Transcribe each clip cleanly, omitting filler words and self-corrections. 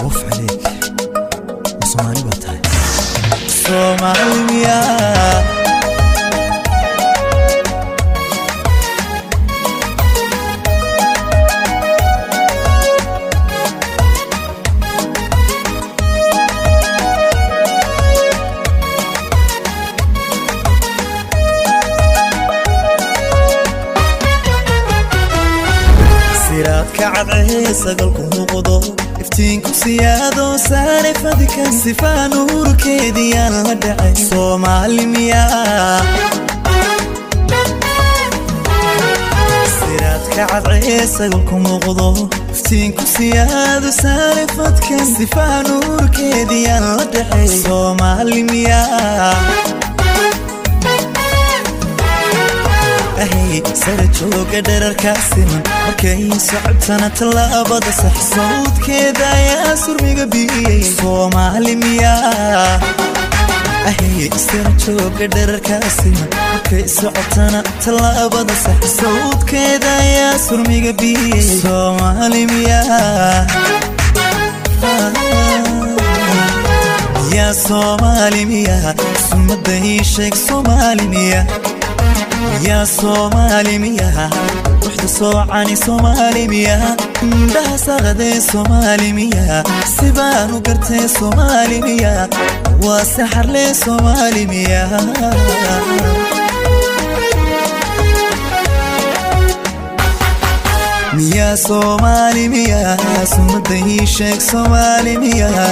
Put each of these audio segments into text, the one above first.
Waf عليك, Soomaali baa tahay. Soomaali miyaa? Siraadka cadcee sagalku muuqdo, iftiinku siyaado saare fadka, sifaa nuurkeediyaan la dhacay. Soomaali miyaa? Siraadka cadcee sagalku muuqdo, iftiinku siyaado saare fadka, sifaa nuurkeediyaan la dhacay. Soomaali miyaa? Ahay, sara jooga dherarkaa siman, markay socotana tallaabada sax, sawdkeeda ayaa surmiga biyey. Soomaali miyaa? Ahay, sara jooga dherarkaa siman, markay socotana tallaabada sax, sawdkeeda ayaa surmiga biyey. Soomaali miyaa? Yaa Soomaali miyaa? Sumada ii sheeg, Soomaali miyaa? Yaa Soomaali miyaa? Ruuxda soocani Soomaali miyaa? Indhaha saqadee Soomaali miyaa? Sibaan u gartee Soomaali miyaa? Waa saxarlee Soomaali miyaa? Miyaa Soomaali miyaa? Sumada ii sheeg, Soomaali miyaa?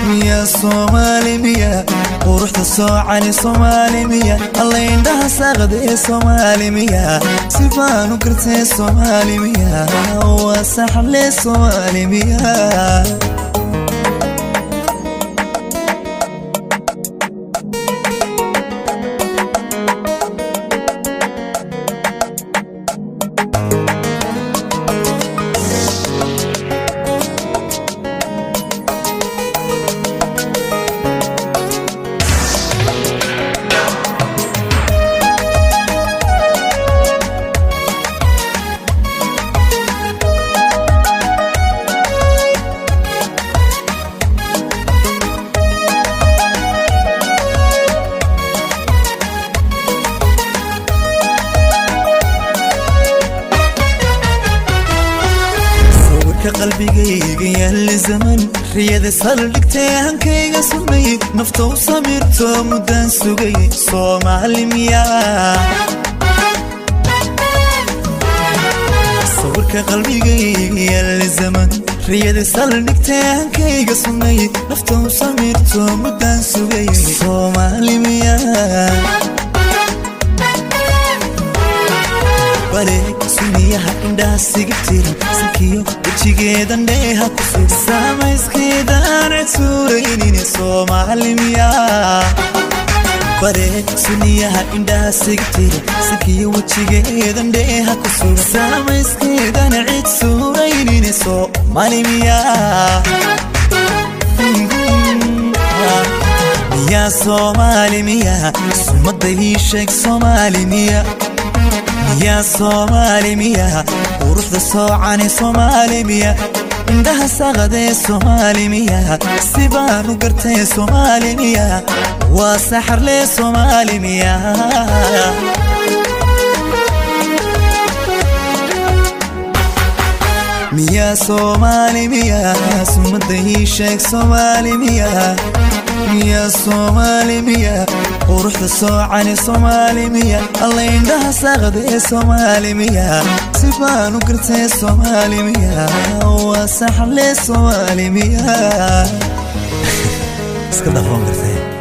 Miyaa Soomaali miyaa? Quruxda soocani Soomaali miya? Alla, indhaha saaqadee Soomaali miya? Sifaan u gartee Soomaali miya? Waa saxle Soomaali miya? Sawirka qalbigayga yaalla zaman, riyada saldhigtay, hankayga sumay, nafta u samirto muddaan sugay. Soomaali miyaa? Sawirka qalbigayga yaalla zaman, riyada saldhigtay, hankayga sumay, nafta u samirto muddaan sugay. Soomaali miyaa? Bale suniyaha indhaha siga tiran, sankiyo wejigeedan dheeha ku sugan, saamayskeedaan cid suuraynin. Soomaali miyaa? Bare suniyaha indhaha siga tiran, sankiyo wejigeedan dheeha ku sugan, saamayskeedan cid suuraynin. Soomaali miyaa? Miyaa Soomaali miyaa? Sumada ii sheeg, Soomaali miya? Miyaa Soomaali miyaa? Quruxda soocani Soomaali miya? Indhaha saqadee Soomaali miya? Sibaan u gartee Soomaali miya? Waa saxarlee Soomaali miya? Miyaa Soomaali miyaa? Sumada ii sheeg, Soomaali miyaa? Miyaa Soomaali miyaa? Quruxda soocani Soomaali miya? Alla, indhaha saqadee Soomaali miya? Sibaan u gartee Soomaali miya? Waa saxle Soomaali miya? Iska dhafoon gartee.